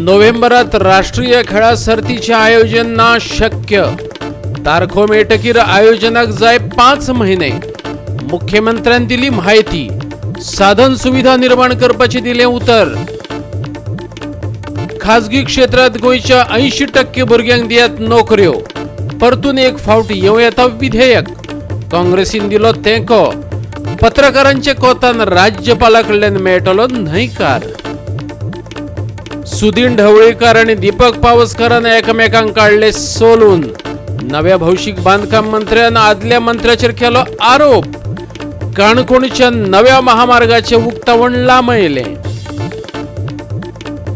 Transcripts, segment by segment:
नोव्हेंबरात राष्ट्रीय खेळां सर्तीचें आयोजन ना शक्य. तारखो मेळटकीर आयोजनाक जाय 5 म्हयने. मुख्यमंत्र्यान दिली म्हायती. साधन सुविधा निर्माण करपाचें दिलें उतर. खाजगी क्षेत्रात गोंयच्या 80% भुरग्यांक दियात नोकऱ्यो. परतून एक फावट येवं येता विधेयक. काँग्रेसीन दिलो तेंको. पत्रकारांच्या कोतान राज्यपाला कडल्यान मेळटलो न्हयकार. सुदीन ढवळीकर आनी दीपक पावसकारान एकामेकांक काडले सोलून. नव्या भौशीक बांदकाम मंत्र्यान आदल्या मंत्र्याचेर केलो आरोप. काणकोणच्या नव्या महामार्गाचे उक्तावण लांबयलें.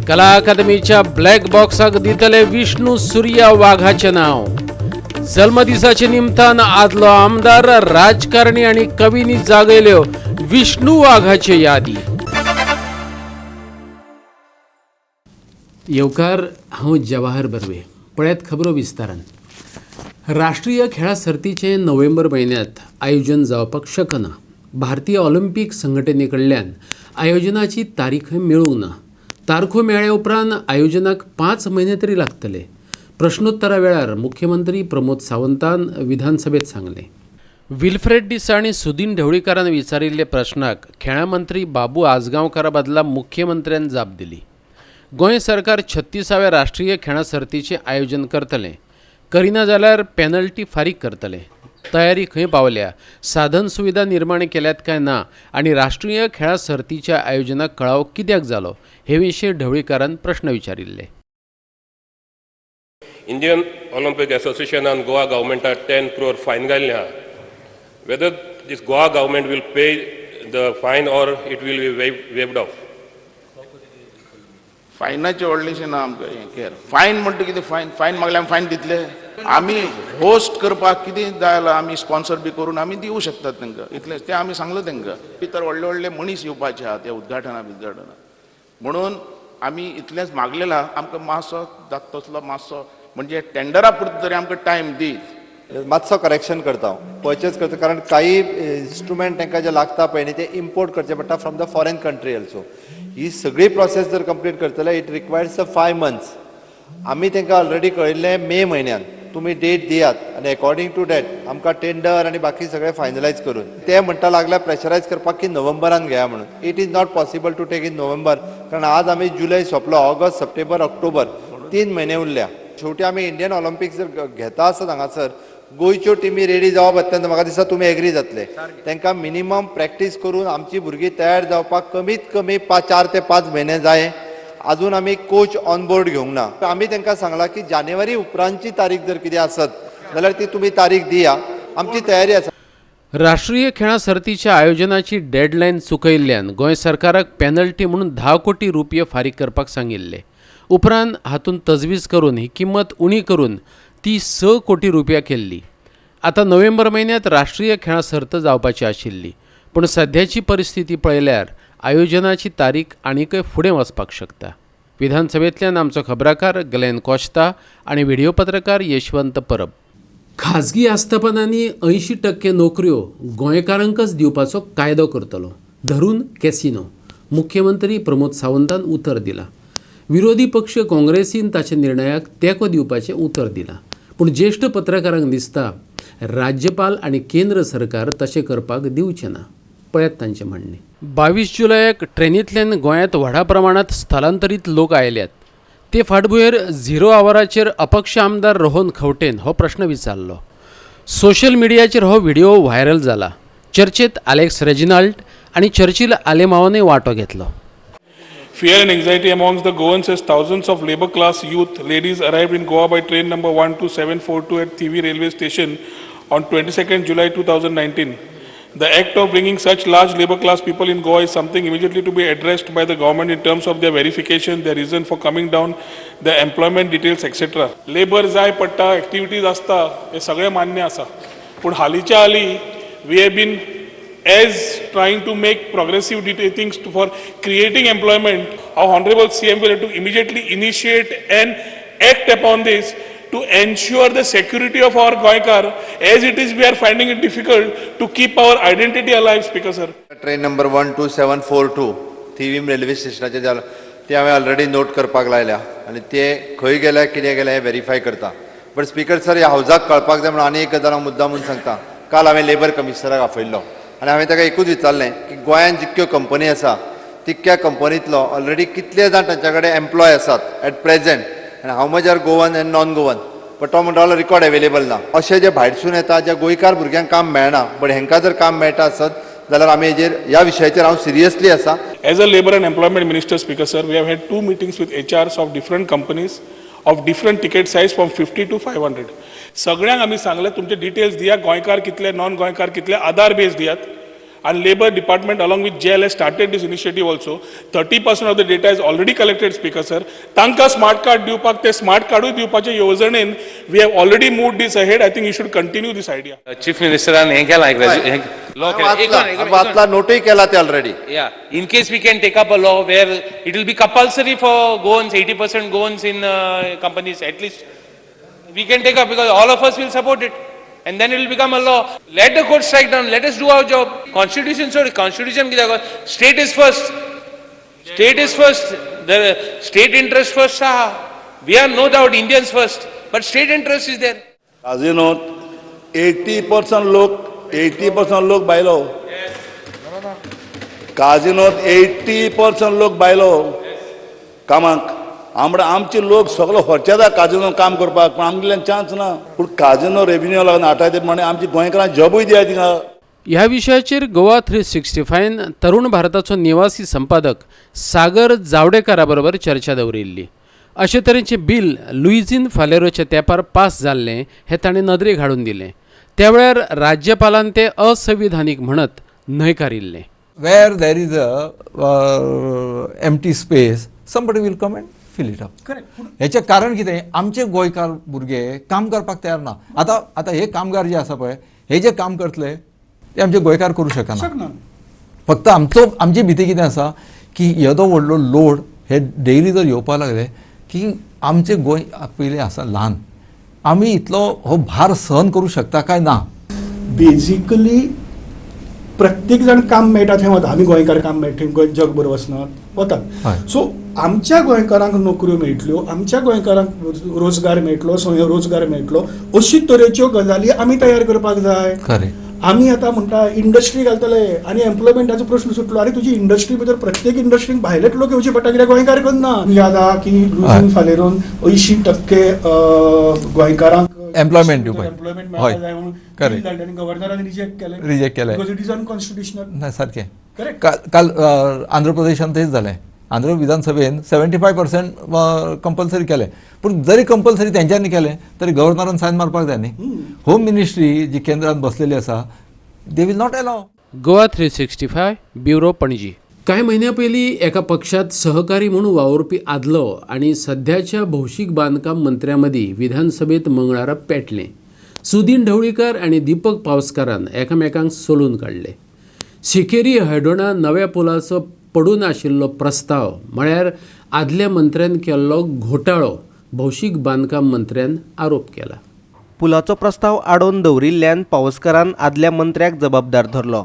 कला अकादमीच्या ब्लॅक बॉक्साक दितले विष्णू सुर्या वाघाचें नांव. जल्मदिसाच्या निमतान आदलो आमदार, राजकारणी आनी कवींनी जागयल्यो विष्णू वाघाच्यो यादी. येवकार, हांव जवाहर बर्वे. पळयात खबरो विस्तारान. राष्ट्रीय खेळां सर्तीचें नोव्हेंबर म्हयन्यांत आयोजन जावपाक शकना. भारतीय ऑलिम्पीक संघटने कडल्यान आयोजनाची तारीखय मेळूंक ना. तारखो मेळ्ळ्या उपरांत आयोजनाक 5 म्हयने तरी लागतले. प्रश्नोत्तरा वेळार मुख्यमंत्री प्रमोद सावंतान विधानसभेत सांगलें. विल्फ्रेड डिसा आनी सुदीन ढवळीकारान विचारिल्ल्या प्रश्नाक खेळां मंत्री बाबू आजगांवकारा बदला मुख्यमंत्र्यान जाप दिली. गोंय सरकार 36व्या राष्ट्रीय खेळां सर्तीचें आयोजन करतलें. करिना जाल्यार पेनल्टी फारीक करतले. तयारी खंय पावल्या, साधन सुविधा निर्माण केल्यात काय ना आनी राष्ट्रीय खेळां सर्तीच्या आयोजनाक कळाव कित्याक जालो हे विशीं ढवळीकारान प्रश्न विचारिल्ले. इंडियन ऑलिम्पिक एसोसिएशनान गोवा गव्हर्मेंटाक 10 क्रोर फायन घाल्लें आहा. Whether this Goa government will pay the fine or it will be waived off? फायनाचें व्हडलेशें ना आमकां हें केर. फायन म्हणटा कितें? फायन फायन मागल्यार आमी फायन दितले? आमी होस्ट करपाक कितें जाय जाल्यार आमी स्पॉन्सर बी करून आमी दिवं शकतात तांकां, इतलेंच. तें आमी सांगलां तांकां. भितर व्हडले व्हडले मनीस येवपाचे आहा त्या उद्घाटना बिद्घाटना, म्हणून आमी इतलेंच मागलेलां, आमकां मातसो जाता तसलो मातसो म्हणजे टेंडरा पुरतो तरी आमकां टायम दीत. मातसो करेक्शन करता हांव. पर्चेस करता, कारण काही इन्स्ट्रुमेंट तांकां जे लागता पळय न्ही, ते इम्पोर्ट करचे पडटा from the foreign country also. ही सगळी प्रोसेस जर कंप्लीट करतले, it requires a 5 months. आमी तांकां ऑलरेडी कळयल्लें, मे म्हयन्यान तुमी डेट दियात आनी अकॉर्डिंग टू that आमकां टेंडर आनी बाकी सगळें फायनलायज करून. ते म्हणटा लागल्या प्रेशरायज करपाक की नोव्हेंबरान घेया म्हणून. It is not possible to take in November, कारण आज आमी जुलय सोंपलो, ऑगस्ट, सप्टेंबर, ऑक्टोबर, 3 म्हयने उरल्या. शेवटी आमी इंडियन ऑलिम्पिक्स जर घेता आसत हांगासर, गोंयच्यो टिमी रेडी जावप अत्यंत, म्हाका दिसता तुमी एग्री जातले. तांकां मिनिमम प्रॅक्टीस करून आमची भुरगीं तयार जावपाक कमीत कमी 4 ते 5 म्हयने जाय. अजून आमी कोच ऑन बोर्ड घेवंक ना. आमी तांकां सांगलां की जानेवारी उपरांतची तारीख जर कितें आसत जाल्यार ती तुमी तारीख दिया, आमची तयारी आसा. राष्ट्रीय खेळां सर्तीच्या आयोजनाची डेडलायन चुकयल्ल्यान गोंय सरकाराक पेनल्टी म्हणून 10 कोटी रुपये फारीक करपाक सांगिल्ले. उपरांत हातूंत तजवीज करून ही किंमत उणी करून ती 6 कोटी रुपया केल्ली. आतां नोव्हेंबर म्हयन्यांत राष्ट्रीय खेळां सर्त जावपाची आशिल्ली, पूण सध्याची परिस्थिती पळयल्यार आयोजनाची तारीख आनीकय फुडें वचपाक शकता. विधानसभेंतल्यान आमचो खबराकार ग्लेन कोश्ता आनी व्हिडियो पत्रकार यशवंत परब. खाजगी आस्थापनांनी 80% नोकऱ्यो गोंयकारांकच दिवपाचो कायदो करतलो, धरून कॅसिनो. मुख्यमंत्री प्रमोद सावंतान उतर दिलां. विरोधी पक्ष काँग्रेसीन ताच्या निर्णयाक तेंको दिवपाचें उतर दिलां. पूण ज्येश्ठ पत्रकारांक दिसता राज्यपाल आनी केंद्र सरकार तशें करपाक दिवचें ना. पळयात तांचें म्हणणें. 22 जुलयाक ट्रेनींतल्यान गोंयांत व्हडा प्रमाणांत स्थलांतरीत लोक आयल्यात. ते फाटभुंयेर झिरो आवराचेर अपक्ष आमदार रोहन खंवटेन हो प्रश्न विचारलो. सोशल मिडियाचेर हो व्हिडिओ व्हायरल जाला. चर्चेत आलेक्स रेजिनाल्ड आनी चर्चिल आलेमावानय वांटो घेतलो. Fear and anxiety amongst the Goans as thousands of labor class youth ladies arrived in Goa by train number 12742 at Thivim railway station on 22nd July 2019. The act of bringing such large labor class people in Goa is something immediately to be addressed by the government in terms of their verification, their reason for coming down, their employment details, etc. Labor जाय पडटा, activities आसता, हे सगळें मान्य आसा, पूण हालींच्या हालीं we have been as trying to make progressive things for creating employment. Our honorable CM will have to immediately initiate and act upon this to ensure the security of our Goikar. As it is, we are finding it difficult to keep our identity alive, Speaker sir. Train number 12742 Thivim railway स्टेशनाचेर जाला. ते हांवें already note करपाक लायल्या आनी ते खंय गेल्या, कितें गेल्या हें वेरीफाय करता. बट स्पीकर सर, ह्या हावजाक कळपाक जाय म्हणून आनी एक गजाल हांव मुद्दाम म्हणून सांगता. काल हांवें लेबर कमिशनराक आपयल्लो आनी हांवें ताका एकूच विचारलें की गोंयांत जितक्यो कंपनी आसा तितक्या कंपनींतलो ऑलरेडी कितले जाण तांच्या कडेन एम्प्लॉय आसात एट प्रेझेंट आनी how much are Goan and non Goan. But तो म्हणटा रिकॉर्ड एवेलेबल ना. अशे जे भायरसून येता, ज्या गोंयकार भुरग्यांक काम मेळना, बट हेंकां जर काम मेळटा आसत जाल्यार आमी हेजेर, ह्या विशयाचेर हांव सिरियसली आसा. As a Labour and Employment Minister, Speaker sir, we have had two meetings with HRs of different companies of different ticket size from 50 to 500. सगळ्यांक आमी सांगलें, तुमचे डिटेल्स दिया, गोंयकार कितले, नॉन गोंयकार कितले, आधार बेस दियात. आनी labour department along with JL has started this initiative also. 30% of the data is already collected, Speaker sir. तांकां स्मार्ट कार्ड दिवपाक, ते स्मार्ट कार्डूय दिवपाचे येवजणेन we have already moved this ahead. I think you should continue this idea. Chief मिनिस्टरान हें केलां, एक law केला. एक वाचला, मिनिट, एक मिनिट. वाचला, नोटूय केला ते already. Yeah, in case we can take up a law where it will be compulsory for Goans, 80% Goans in companies at least, we can take up because all of us will support it. And then it will become a law. Let the court strike down, let us do our job. Constitution, sorry, constitution कित्याक? State is first. State is first. The state interest first, ah. We are no doubt Indians first, but state interest is there. काजिनोत 80% लोक, 80% लोक बायलो. काजिनोत 80% लोक बायलो कामाक. आमकां आमचे लोक सगलो खर्चेता काजिनो काम करपाक, पूण आमगेल्यान चान्स ना. पूण काजिनो रेविन्यू लागून हाडटा ते प्रमाणे आमच्या गोंयकारांक जॉबूय दिया थिंगा. ह्या विशयाचेर गोवा 365 तरुण भारताचो निवासी संपादक सागर जावडेकरा बरोबर चर्चा दवरिल्ली. अशे तरेचें बील लुईझीन फालेरोच्या तेंपार पास जाल्लें हें ताणें नदरेक हाडून दिलें. त्या वेळार राज्यपालान तें असंविधानीक म्हणत न्हयकारिल्लें. Where there is a empty space, somebody will come and fill it up. हेचें कारण कितें, आमचे गोंयकार भुरगे काम करपाक तयार ना. आतां आतां हे कामगार जे आसा पळय, हे जे काम करतले ते आमचे गोंयकार करूं शकना. फक्त आमचो आमची भिती कितें आसा की येदो व्हडलो लोड हे डेली जर येवपाक लागले की आमचे गोंय पयलीं आसा ल्हान, आमी इतलो हो भार सहन करूं शकता काय ना. बेजिकली प्रत्येक जाण काम मेळटा थंय वता. आमी गोंयकार काम मेळटा थंय गोंय जगभर वचनात, वतात. सो आमच्या गोंयकारांक नोकऱ्यो मेळटल्यो, आमच्या गोंयकारांक रोजगार मेळटलो, स्वयंरोजगार मेळटलो, अशी तरेच्यो गजाली आमी तयार करपाक जाय. खरें. आमी आतां म्हणटा इंडस्ट्री घालतले आनी एम्प्लॉयमेंटाचो प्रश्न सुटलो. आरे, तुजी इंडस्ट्री भितर प्रत्येक इंडस्ट्रीक भायलेच लोक येवचे पडटा, कित्याक गोंयकार करना. याद आहा की लुईझीन फालेरोन 80% गोंयकारांक Employment दिवपाक. एम्प्लॉयमेंट मेळपाक जाय म्हणून bill धाडलें आनी गव्हर्नरान रिजेक्ट केलें. Reject केलें. Because it is unconstitutional. ना, सारकें. Correct. काल काल आंध्र प्रदेशान तेच जालें. आंध्र विधानसभेन 75% कंपल्सरी केलें, पूण जरी कंपल्सरी तेंच्यांनी केलें तरी गव्हर्नरान सायन मारपाक जाय न्ही. होम मिनिस्ट्री जी केंद्रान बसलेली आसा, they will not allow. Goa 365 bureau, Panaji. कांय म्हयन्यां पयलीं एका पक्षात सहकारी म्हणून वावुरपी आदलो आनी सध्याच्या भौशीक बांदकाम मंत्र्यां मदीं विधानसभेत मंगळारा पेटलें. सुदीन ढवळीकर आनी दीपक पावसकारान एकामेकांक सोलून काडले. सिकेरी हळदोणा नव्या पुलाचो पडून आशिल्लो प्रस्ताव म्हळ्यार आदल्या मंत्र्यान केल्लो घोटाळो, भौशीक बांदकाम मंत्र्यान आरोप केला. पुलाचो प्रस्ताव आडोवन दवरिल्ल्यान पावसकारान आदल्या मंत्र्याक जबाबदार धरलो,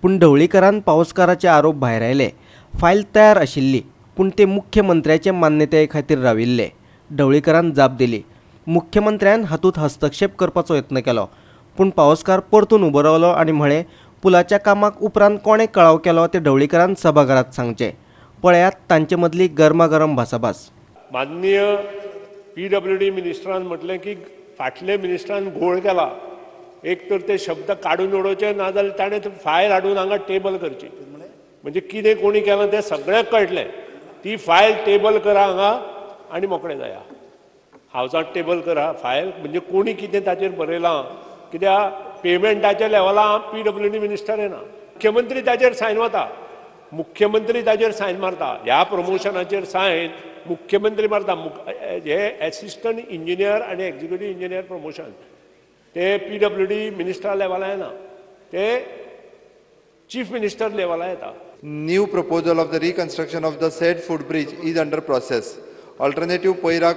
पूण ढवळीकरान पावसकाराचे आरोप भायरायले. फायल तयार आशिल्ली, पूण ते मुख्यमंत्र्याचे मान्यताये खातीर राविल्ले. ढवळीकरान जाप दिली. मुख्यमंत्र्यान हातूंत हस्तक्षेप करपाचो यत्न केलो, पूण पावसकार परतून उबो रावलो आनी म्हळें, पुलाच्या कामाक उपरांत कोणें कळाव केलो तें ढवळीकरान सभाघरांत सांगचें. पळयात तांचे मदली गरमागरम भासाभास. माननीय पीडब्ल्यूडी मिनिस्टरान म्हटलें की फाटले मिनिस्टरान घोळ केला. एक तर ते शब्द काडून उडोवचे, नाजाल्यार ताणें फायल हाडून हांगा टेबल करची. म्हणजे कितें कोणी केलां तें सगळ्यांक कळटलें. ती फायल टेबल करा हांगा आनी मोकळें जाया. हावजांत टेबल करा फायल, म्हणजे कोणी कितें ताचेर बरयलां. कित्याक पेमेंटाच्या लेवला पीडब्ल्यूडी मिनिस्टर येना, मुख्यमंत्री ताचेर सायन वता, मुख्यमंत्री ताचेर सायन मारता. ह्या प्रमोशनाचेर सायन मुख्यमंत्री मारता. हे एसिस्टंट इंजिनियर आनी एक्झिक्युटीव इंजिनियर प्रमोशन ते पीडब्ल्यूडी मिनिस्टर लेवला येना, ते चीफ मिनिस्टर लेवला येता. New proposal of the reconstruction of the said footbridge is under process. Alternative Poira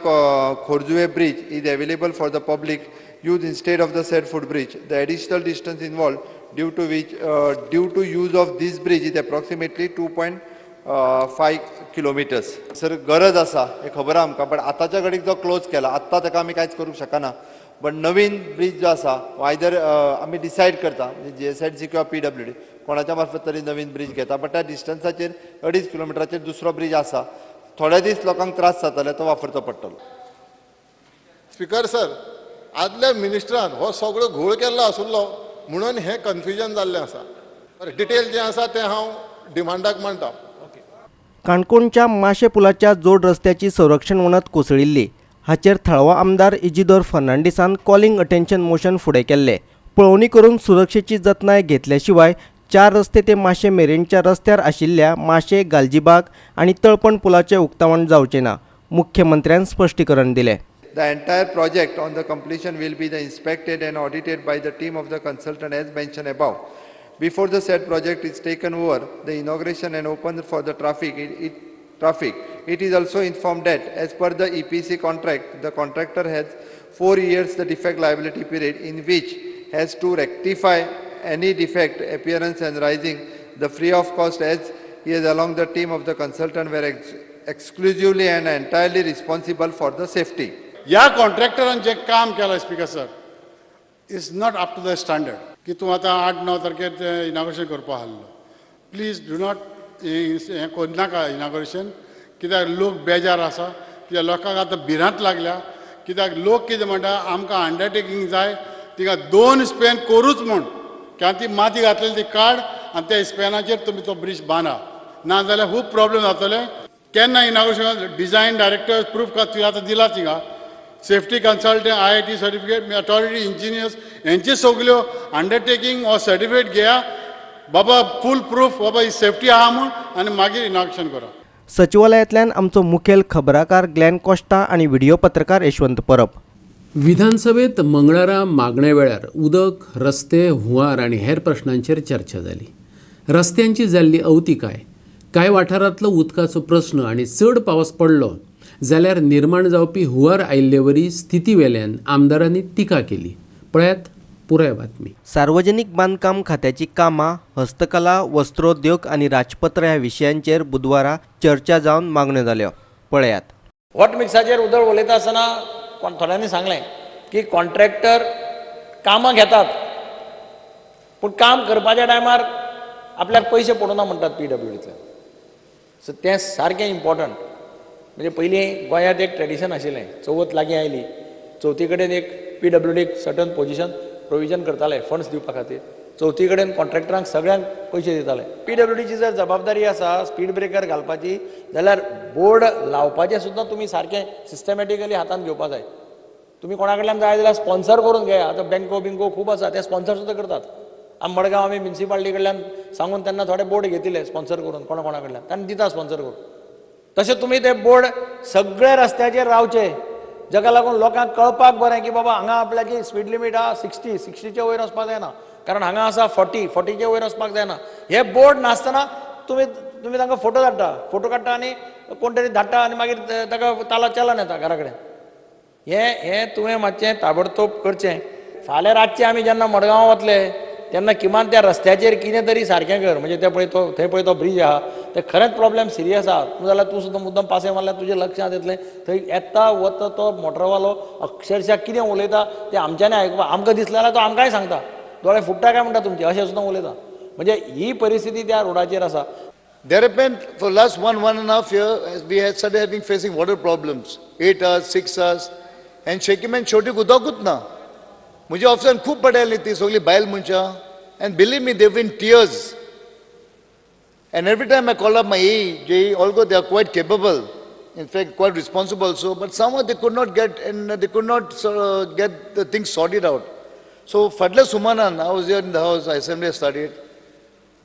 Khorjuve bridge is available for the public use instead of the said footbridge. The additional distance involved due to use of this bridge is approximately two point 5 kilometers. Sir, गरज आसा हें खबर आहा आमकां, but आतांच्या घडीक जो close केला आत्तां ताका आमी कांयच करूंक शकना. बट नवीन ब्रीज जो आसा, आयदर आमी डिसायड करता, म्हणजे जीएसआयडीसी किंवा पीडब्ल्यूडी कोणाच्या मार्फत तरी नवीन ब्रीज घेता. बट त्या डिस्टन्साचेर 2.5 किलोमिटराचेर दुसरो ब्रीज आसा. थोडे दीस लोकांक त्रास जातले, तो वापरचो पडटलो. स्पिकर सर, आदल्या मिनिस्टरान हो सगळो घोळ केल्लो आशिल्लो म्हणून हें कन्फ्युजन जाल्लें आसा. डिटेल जें आसा तें हांव डिमांडाक मांडटा. काणकोणच्या माशे पुलाच्या जोड रस्त्याची संरक्षण वणत कोसळिल्ली. हाचेर थळावो आमदार इजिदोर फर्नांडीसान कॉलिंग अटेन्शन मोशन फुडें केल्लें. पळोवणी करून सुरक्षेची जतनाय घेतल्या शिवाय चार रस्ते ते माशे मेरेनच्या रस्त्यार आशिल्ल्या माशे, गालजीबाग आनी तळपण पुलाचें उक्तावण जावचें ना, मुख्यमंत्र्यान स्पश्टीकरण दिलें. The entire project on the completion will be the inspected and audited by the team of the consultant as mentioned above. Before the said project is taken over, the inauguration and open for the traffic. It is also informed that as per the EPC contract, the contractor has 4 years the defect liability period in which has to rectify any defect appearance and rising the free of cost, as he is along the team of the consultant were exclusively and entirely responsible for the safety. ह्या कॉन्ट्रॅक्टरान जें काम केलां, Speaker sir, is not up to the standard की तूं आतां 8-9 तारखेर तें inauguration करपा आहलो. प्लीज do not, हें करनाका इनाग्रेशन, कित्याक लोक बेजार आसा, कित्याक लोकांक आतां भिरांत लागल्या. कित्याक लोक कितें म्हणटा, आमकां अंडरटेकींग जाय, तिका दोन स्पेन करूच म्हूण कित्याक ती माती घातलेली ती काड आनी त्या स्पेनाचेर तुमी तो ब्रीज बांदा, ना जाल्यार खूब प्रॉब्लेम जातले. केन्ना इनाग्रेशन? डिझायन डायरेक्टर प्रूफ का तुवें आतां दिला थिंगा, safety consultant, IIT certificate, authority engineers हेंचे सगल्यो अंडरटेकींग ऑर सर्टिफिकेट घेया बाबा, फूल प्रूफ बाबा ही सेफ्टी आहा म्हूण, आनी मागीर इनाग्रेशन करा. सचिवालयांतल्यान आमचो मुखेल खबराकार ग्लॅन कोस्टा आनी व्हिडिओ पत्रकार यशवंत परब. विधानसभेत मंगळारा मागण्या वेळार उदक, रस्ते, हुंवार आनी हेर प्रश्नांचेर चर्चा जाली. रस्त्यांची जाल्ली अवतिकाय, कांय वाठारांतलो उदकाचो प्रस्न आनी चड पावस पडलो जाल्यार निर्माण जावपी हुंवार आयिल्लेवरी स्थिती वेल्यान आमदारांनी टिका केली. पळयात पुराय बातमी. सार्वजनिक बांदकाम खात्याची कामां, हस्तकला, वस्त्रोद्योग आनी राजपत्र ह्या विशयांचेर बुधवारा चर्चा जावन मागण्यो जाल्यो. पळयात. हॉट मिक्साचेर उदळ उलयता आसतना कोण थोड्यांनी सांगलें की कॉन्ट्रॅक्टर कामां घेतात, पूण काम करपाच्या टायमार आपल्याक पयशे पडूना म्हणटात पी डब्ल्यू डींतल्यान. सो तें सारकें इम्पॉर्टंट. म्हणजे पयलीं गोंयांत एक ट्रेडिशन आशिल्लें, चवथ लागीं आयली, चवथी कडेन एक पी डब्ल्यू डीक सर्टन पोजिशन प्रोविजन करताले फंड्स दिवपा खातीर. चवथी कडेन कॉन्ट्रॅक्टरांक सगळ्यांक पयशे दिताले. पी डब्ल्यू डीची जर जबाबदारी आसा स्पीड ब्रेकर घालपाची जाल्यार बोर्ड लावपाचें सुद्दां तुमी सारकें सिस्टमॅटिकली हातांत घेवपा जाय. तुमी कोणा कडल्यान जाय जाल्यार स्पॉन्सर करून घेया. आतां बँको बिंको खूब आसा, ते स्पॉन्सर सुद्दां करतात. आमी मडगांव आमी म्युनिसिपालिटी कडल्यान सांगून तेन्ना थोडे बोर्ड घेतिल्ले स्पॉन्सर करून कोणा कोणा कडल्यान, तांणी दिता स्पॉन्सर करून. तशें तुमी ते बोर्ड सगळे रस्त्याचेर रावचे, जाका लागून लोकांक कळपाक बरें की बाबा हांगा आपल्याची स्पीड लिमीट आहा 60, 60च्या वयर वचपाक जायना, कारण हांगा आसा 40, 40च्या वयर वचपाक जायना. हे बोर्ड नासतना तुमी तांकां फोटो धाडटा, फोटो काडटा आनी कोण तरी धाडटा आनी मागीर ताका ताला चलन येता घरा कडेन. हें तुवें मातशें ताबडतोब करचें. फाल्यां रातचें आमी जेन्ना मडगांव वतले तेन्ना किमान त्या रस्त्याचेर कितें तरी सारकें कर. म्हणजे ते पळय तो थंय पळय तो ब्रीज आहा, ते खरेंच प्रॉब्लेम सिरियस आहा. तूं जाल्यार तूं सुद्दां मुद्दम पासय मारल्यार तुजें लक्षांत येतलें. थंय येता वता तो मोटरवालो अक्षरशा कितें उलयता तें आमच्यांनी आयकुपा आमकां दिसलें जाल्यार तो आमकांय सांगता, दोळे फुट्टा काय म्हणटा तुमचे, अशें सुद्दां उलयता. म्हणजे ही परिस्थिती त्या रोडाचेर आसा. There have been, for last 1.5 year, we had started having facing water problems, 8 hours, 6 hours, and शेकीमेन शेवटीक उदकूच ना. म्हज्या ऑफिसान खूब पडली ती सगळी बायल मनशां, and believe me, they in tears. And every time I call up my AE, JE, although they are quite capable, in fact quite responsible also, but somehow they could not get and they could not get the things sorted out. So फाटल्या सुमानान I was here in the house, assembly started.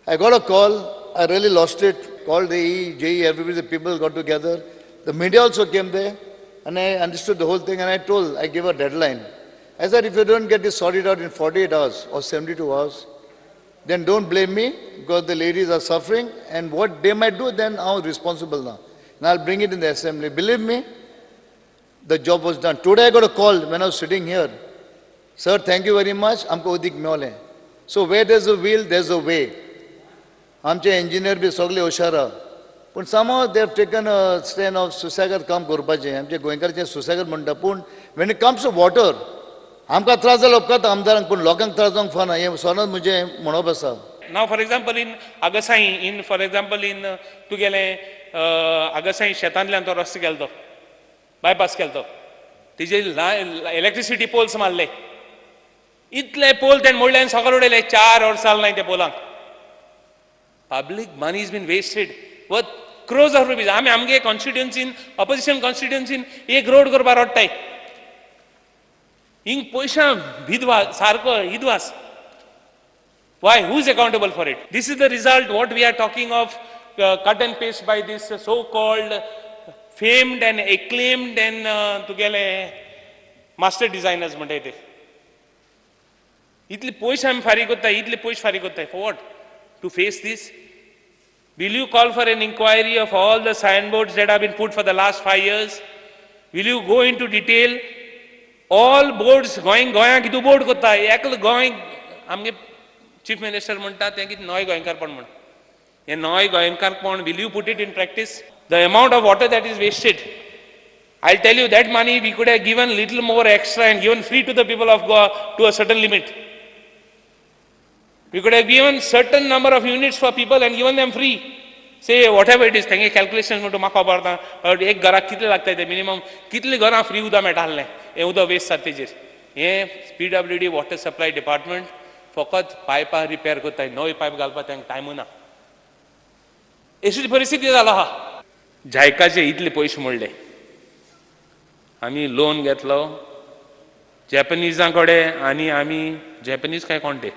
I got a call, I really lost it, called the AE, JE, everybody, the people got together. The media also came there, and I understood the whole thing, and I told, I gave a deadline. I said, if you don't get this sorted out in 48 hours or 72 hours, then don't blame me, because the ladies are suffering, and what they might do, then I'm responsible now. And I'll bring it in the assembly. Believe me, the job was done. Today I got a call when I was sitting here. "Sir, thank you very much. आमकां उदीक मेवलें." So where there's a will, there's a way. आमचे engineer बी सगळे हुशार आहा. पूण somehow they have taken a stand of सुसेगाद काम करपाचें. आमचे गोंयकाराचें सुसेगाद म्हणटा, पूण when it comes to water आमकां त्रास जालो उपकारता आमदारांक, पूण लोकांक त्रास जावंक फावना, हें सदांच म्हजें म्हणप आसा. Now for example in Agassaim, in for example in तुगेलें आगसाई शेतांतल्यान तो रस्तो केलो, तो बायपास केलो, तो तेजे इलेक्ट्रिसिटी पोल्स मारले, इतले पोल तेणें मोडले आनी सगळे उडयले. 4 वर्सां जालें नाय त्या पोलांक. Public money is been wasted worth crores of rupees. आमी आमगे कॉन्स्टिट्युन्सीन, ऑपोजिशन कॉन्स्टिट्युन्सीन एक रोड करपाक रडटाय, हिंग पयशां विधवा सारको विधवास. Why? Who is accountable for it? This is the result what we are talking of, cut and paste by this so-called famed and acclaimed and तुगेले master designers म्हणटाय ते. इतले पयशे आमी फारीक करताय, इतले पयशे फारीक करताय for what? To face this? Will you call for an inquiry of all the signboards that have been put for the last 5 years? Will you go into detail? All boards going, गोंयांक कितू board करता? एकल गोंय आमगे chief minister म्हणटा तें कितें नोय गोंयकारपण म्हण. हें नोय गोंयकारपण will you put it in practice? The amount of water that is wasted, I tell you that money we could have given little more extra and given free to the people of Goa to a certain limit. We could have given certain number of units for people and given them free. Say whatever it is, तेंगे calculation म्हणटा म्हाका खबर ना, एक घराक कितले लागता ते मिनिमम, कितले घरां फ्री उदक मेळटा आहलें, हें उदक वेस्ट जाता तेजेर. हें PWD water supply department फकत पायपां रिपेर करताय, नवी पायप घालपाक तांकां टायमू ना. अशी परिस्थिती जाला आहा. जायकाचे इतले पयशे मोडले, आमी लोन घेतलो जॅपनीजां कडेन, आनी आमी जॅपनीज काय कोण ते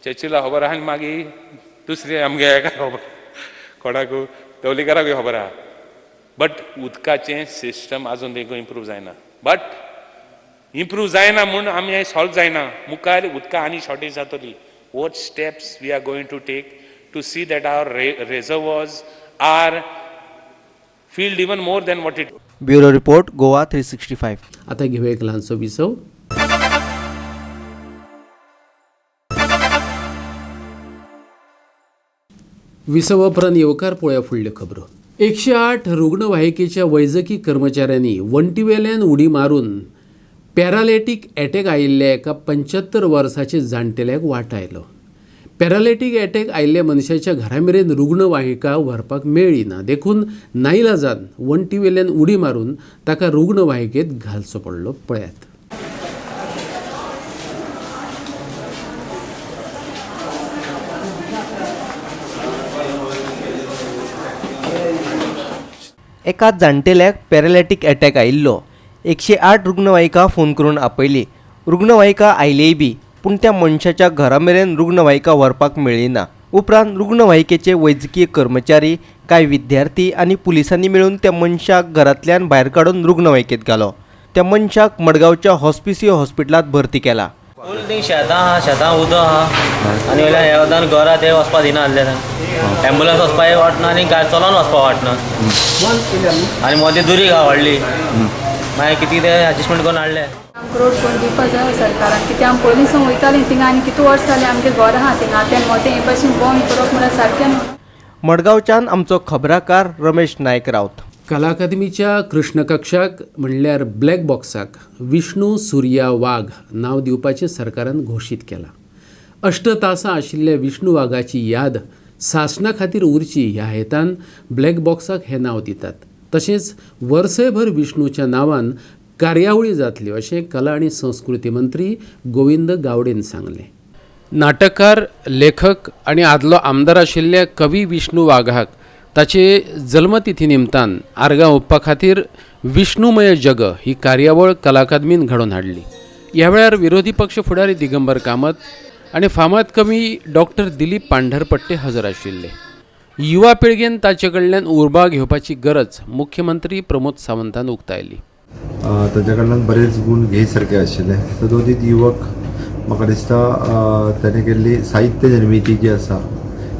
चर्चिला खबर आहा, आनी मागीर दुसरे आमगे हेका खबर, कोणाक तवलीकाराकूय खबर आहा. बट उदकाचें सिस्टम आजून तेंकां इम्प्रूव जायना. बट इम्प्रूव जायना म्हूण आमी हें सॉल्व जायना, मुखार उदका आनी शॉर्टेज जातली. What steps we are going to take to see that our reservoirs are filled even more than what it. Bureau report, Goa 365. आतां घेवया एक ल्हानसो विसव. विसवा उपरांत येवकार पळोवया फुडल्यो खबरो. 108 रुग्णवाहिकेच्या वैजकी कर्मचाऱ्यांनी वण्टीवेल्यान उडी मारून पॅरालेटीक एटॅक आयिल्ल्या एका 75 वर्साचे जाणटेल्याक वाटायलो. पॅरालेटीक एटॅक आयिल्ल्या मनशाच्या घरा मेरेन रुग्णवाहिका व्हरपाक मेळ्ळी ना, देखून नाईलाजान वण्टीवेल्यान उडी मारून ताका रुग्णवाहिकेत घालचो पडलो. पळयात. एका जाणटेल्याक पॅरालेटीक एटॅक आयिल्लो. 108 रुग्णवाहिका फोन करून आपयली. रुग्णवाहिका आयलीय बी, पूण त्या मनशाच्या घरा मेरेन रुग्णवाहिका व्हरपाक मेळ्ळी ना. उपरांत रुग्णवाहिकेचे वैजकीय कर्मचारी, कांय विद्यार्थी आनी पुलिसांनी मेळून त्या मनशाक घरांतल्यान भायर काडून रुग्णवाहिकेत घालो. त्या मनशाक मडगांवच्या हॉस्पिसियो हॉस्पिटलांत भरती केला. फूल थिंग शेतां आहा, शेतां उदक आहा आनी वयल्यान ह्या वतान घरां ते वचपा दिना आसले, एम्बुलन्स वचपाक वाटना आनी चलोन वचपा वाटना, आनी मदीं दुरीग आहा व्हडली, मागीर कितें कितें एडजस्टमेंट करून हाडले. आमकां रोड करून दिवपा जाय सरकारान, कित्याक आमी पयलीं वयतालीं थिंगा आनी कितू वर्स जालें आमगें घर आहा थिंगा, तें मोदें हे भाशेन बंद करप म्हळ्यार सारकें न्हू. मडगांवच्यान आमचो खबराकार रमेश नायक रावत. कला अकादमीच्या कृष्ण कक्षाक म्हणल्यार ब्लॅक बॉक्साक विष्णू सूर्या वाघ नांव दिवपाचें सरकारान घोशीत केलां. 8 तासां आशिल्ल्या विष्णू वाघाची याद सासणा खातीर उरची ह्या हेतान ब्लॅक बॉक्साक हें नांव दितात. तशेंच वर्सयभर विष्णूच्या नांवान कार्यावळी जातल्यो अशें कला आनी संस्कृती मंत्री गोविंद गावडेन सांगलें. नाटककार, लेखक आनी आदलो आमदार आशिल्ल्या कवी विष्णू वाघाक ताचे जल्मतिथी निमतान आर्गां ओंपपा खातीर विष्णुमय जग ही कार्यावळ कला अकादमीन घडोवन हाडली. ह्या वेळार विरोधी पक्ष फुडारी दिगंबर कामत आनी फामाद कवी डॉक्टर दिलीप पांढरपट्टे हजर आशिल्ले. युवा पिळगेन ताचे कडल्यान उर्बा घेवपाची गरज मुख्यमंत्री प्रमोद सावंतान उक्तायली. ताच्या कडल्यान बरेच गूण घे सारके आशिल्ले. सदोदीत युवक म्हाका दिसता ताणें केल्ली साहित्य निर्मिती जी आसा,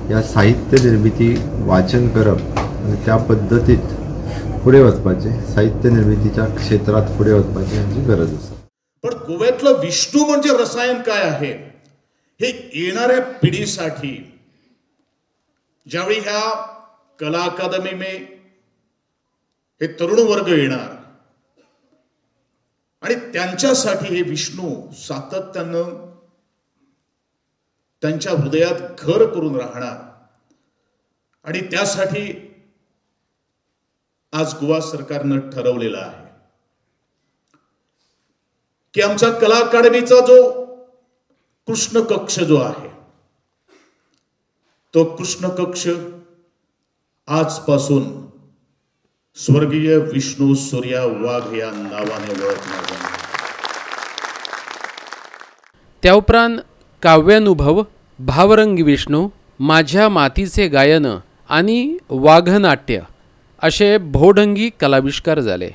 ह्या साहित्य निर्मिती वाचन करप आनी त्या पद्दतीत फुडें वचपाचें, साहित्य निर्मितीच्या क्षेत्रांत फुडें वचपाची हांची गरज आसा. पण गोव्यातलं विष्णू म्हणजे रसायन काय आहे हे येणाऱ्या पिढीसाठी, ज्यावेळी ह्या कला अकादमी में हे तरुण वर्ग येणार आणि त्यांच्यासाठी हे विष्णू सातत्यानं त्यांच्या हृदयात घर करून राहणार आणि त्यासाठी आज गोवा सरकारनं ठरवलेलं आहे की आमचा कला अकादमीचा जो कृष्ण कक्ष जो आहे तो कृष्ण कक्ष आजपासून स्वर्गीय विष्णू सूर्या वाघ या नावाने ओळखला जाणार. त्या उपरांत काव्यानुभव, भावरंगी विष्णू, माझ्या मातीचे गायन आणि वाघनाट्य असे भोढंगी कलाविष्कार जाले.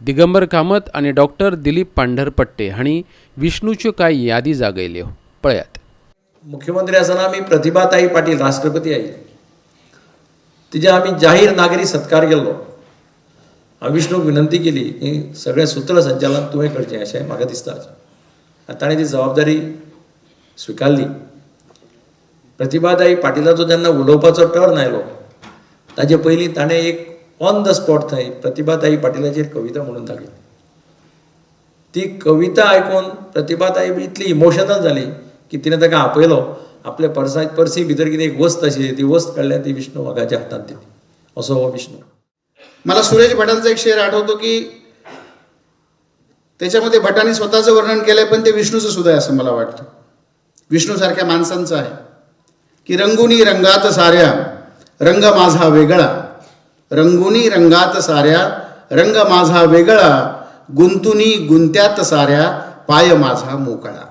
दिगंबर कामत आणि डॉक्टर दिलीप पांढरपट्टे हांणी विष्णूच्यो कांय यादी जागयल्यो, पळयात. मुख्यमंत्री आसतना आमी प्रतिभाताई पाटील राष्ट्रपती आयली, तिजे आमी जाहीर नागरी सत्कार केल्लो. हांवें विष्णूक विनंती केली की सगळें सूत्रसंचालन तुवें करचें अशें म्हाका दिसता आनी ताणें ती जबाबदारी स्विकारली. प्रतिभाताई पाटिलाचो जेन्ना उलोवपाचो टर्न आयलो ताजे पयलीं ताणें एक ऑन the spot थंय प्रतिभाताई पाटिलाचेर कविता म्हणून दाखयली. ती कविता आयकून प्रतिभाताई इतली इमोशनल जाली की तिणें ताका आपयलो, आपल्या पर्सी भितर कितें एक वस्त आशिल्ली ती वस्त काडली आनी ती विष्णू वाघाच्या हातांत दिली. असो हो विष्णू. मला सुरेश भटांचा एक शेर आठवतो की त्याच्यामध्ये भटांनी स्वतःचं वर्णन केलंय पण ते विष्णूचं सुद्धा आहे असं मला वाटतं. विष्णूसारख्या माणसांचं आहे की रंगुनी रंगात साऱ्या रंग माझा वेगळा, रंगुनी रंगात साऱ्या रंग माझा वेगळा, गुंतुनी गुंत्यात साऱ्या पाय माझा मोकळा.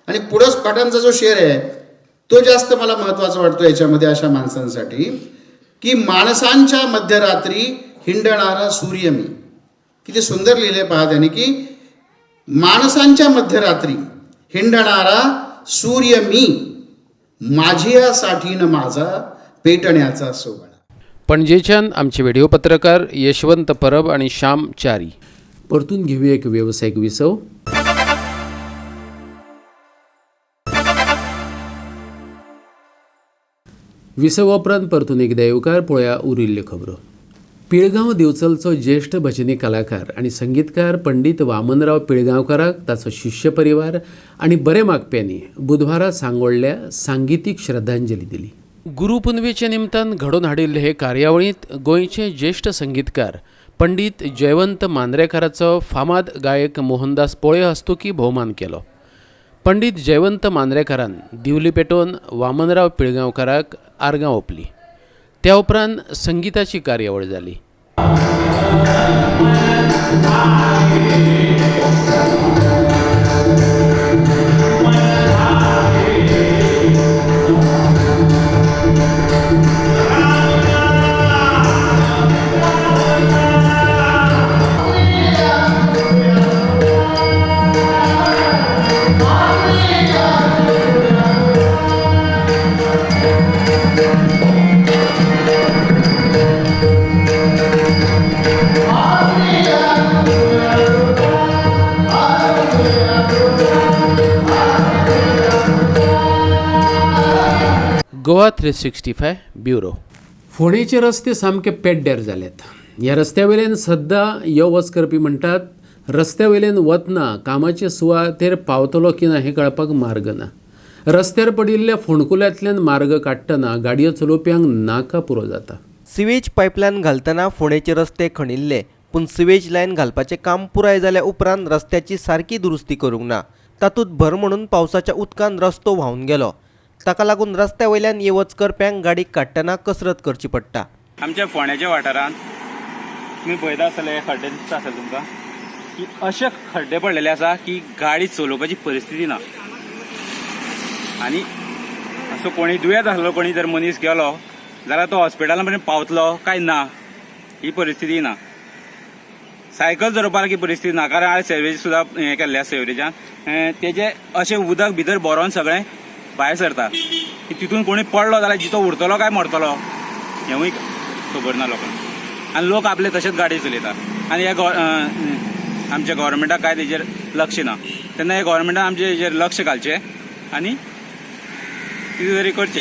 आणि पुढंच भटांचा जो शेर आहे तो जास्त मला महत्त्वाचा वाटतो याच्यामध्ये अशा माणसांसाठी की माणसांच्या मध्यरात्री हिंडणारा सूर्य मी. किती सुंदर लिहिले पहा त्याने की माणसांच्या मध्यरात्री हिंडणारा सूर्य मी, माझियासाठी न माझा पेटण्याचा सोहळा. पणजेच्यान आमचे व्हिडिओ पत्रकार यशवंत परब आणि श्याम च्यारी. परतून घेऊया एक वेवसायीक विसव. विसव उपरांत परतून एकदा येवकार. पळोवया उरिल्ल्यो खबरो. पिळगांव दिवचलचो ज्येश्ठ भजनी कलाकार आनी संगीतकार पंडित वामनराव पिळगांवकाराक ताचो शिष्य परिवार आनी बरे मागप्यांनी बुधवारा सांगोडल्या सांगितीक श्रद्धांजली दिली. गुरुपुनवेच्या निमतान घडोवन हाडिल्ले हे कार्यावळींत गोंयचे ज्येश्ठ संगीतकार पंडित जयवंत मांद्रेकाराचो फामाद गायक मोहनदास पोळे हस्तुकी भोवमान केलो. पंडित जयवंत मांद्रेकारान दिवली पेटोवन वामनराव पिळगांवकाराक आर्गां ओंपली. त्या उपरांत संगीताची कार्यावळ जाली. गोवा 365 ब्युरो. फोंडेचे रस्ते सामके पेड्ड्यार जाल्यात. ह्या रस्त्या वयल्यान सद्दां यो वच करपी म्हणटात रस्त्या वयल्यान वतना कामाचे सुवातेर पावतलो की ना हें कळपाक मार्ग ना. रस्त्यार पडिल्ल्या फोंडकुल्यांतल्यान मार्ग काडटना गाडयो चलोवप्यांक नाका पुरो जाता. सिवेज पायपलायन घालतना फोंडेचे रस्ते खणिल्ले, पूण सिवेज लायन घालपाचें काम पुराय जाल्या उपरांत रस्त्याची सारकी दुरुस्ती करूंक ना. तातूंत भर म्हणून पावसाच्या उदकान रस्तो व्हांवन गेलो. ताका लागून रस्त्या वयल्यान ये वच करप्यांक गाडी काडटना कसरत करची पडटा. आमच्या फोंड्याच्या वाठारांत तुमी पळयता आसतले खड्डे दिसता आसतले तुमकां की अशे खड्डे पडलेले आसा की गाडी चलोवपाची परिस्थिती ना. आनी असो कोणी दुयेंत आसलो कोणी जर मनीस गेलो जाल्यार तो हॉस्पिटला मेरेन पावतलो काय ना ही परिस्थिती ना. सायकल चलोवपाची परिस्थिती ना, कारण आज सेवरेज सुद्दां हें केल्लें आसा सेवरेजान तेजें अशें उदक भितर भरोन सगळें भायर सरता की तितून कोणी पडलो जाल्यार जितो उरतलो काय मरतलो हेंवूय खबर ना लोकांक. आनी लोक आपले तशेंच गाडी चलयता आनी ह्या आमच्या गव्हर्मेंटाक काय तेजेर लक्ष ना. तेन्ना ह्या गव्हर्मेंटान आमचे हेजेर लक्ष घालचें आनी कितें तरी करचें.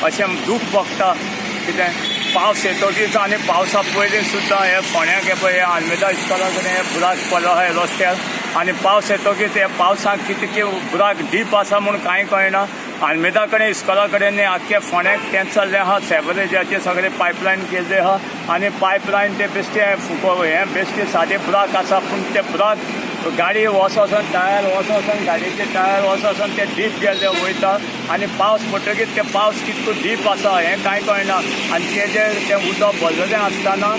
अशें दूख भोगता कितें पावस येतकीच आनी पावसा पयलीं सुद्दां हे फोंड्याक हे पळय हे आल्मेदा इस्कोला कडेन हे बुराक पडलो आहा रस्त्यार आनी पावस येतकीच हे पावसाक कितके बुराक डीप आसा म्हूण कांय कळना. आल्मेदा कडेन इस्कोला कडेन न्ही, आख्खे फोंड्याक तेंच जाल्लें आहा. सेवरेजाचे सगळे पायपलायन केल्ले आहा आनी पायपलायन ते बेश्टे फुको हे बेश्टे सादे बुराक आसा, पूण ते बुराक गाडी वचोन वचोन टायर वचोन वचोन गाडयेचे टायर वचोन वचोन ते डीप गेल्ले वयता आनी पावस पडटकीच ते पावस कितको डीप आसा हें कांय कळना. आनी तेजेर तें उदक भरलेलें आसतना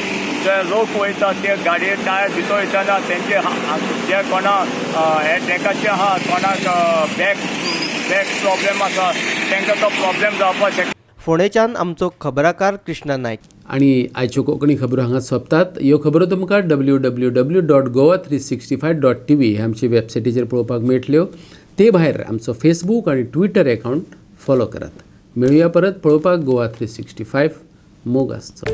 जे लोक वयता ते गाडये टायर भितर वयतना तेंचे जे कोणा हे ट्रॅकाचे आहा, कोणाक बॅक बॅक प्रॉब्लेम आसा तांकां तो प्रॉब्लेम जावपाक शकता. फोंडेच्यान आमचो खबराकार कृष्णा नायक. आनी आयच्यो कोंकणी खबरो हांगा सोंपतात. ह्यो खबरो तुमकां www.goa365.tv ह्या आमचे वेबसायटीचेर पळोवपाक मेळटल्यो. ते भायर आमचो फेसबूक आनी ट्विटर एकावंट फॉलो करात. मेळुया परत पळोवपाक गोवा 365. मोग आसचो.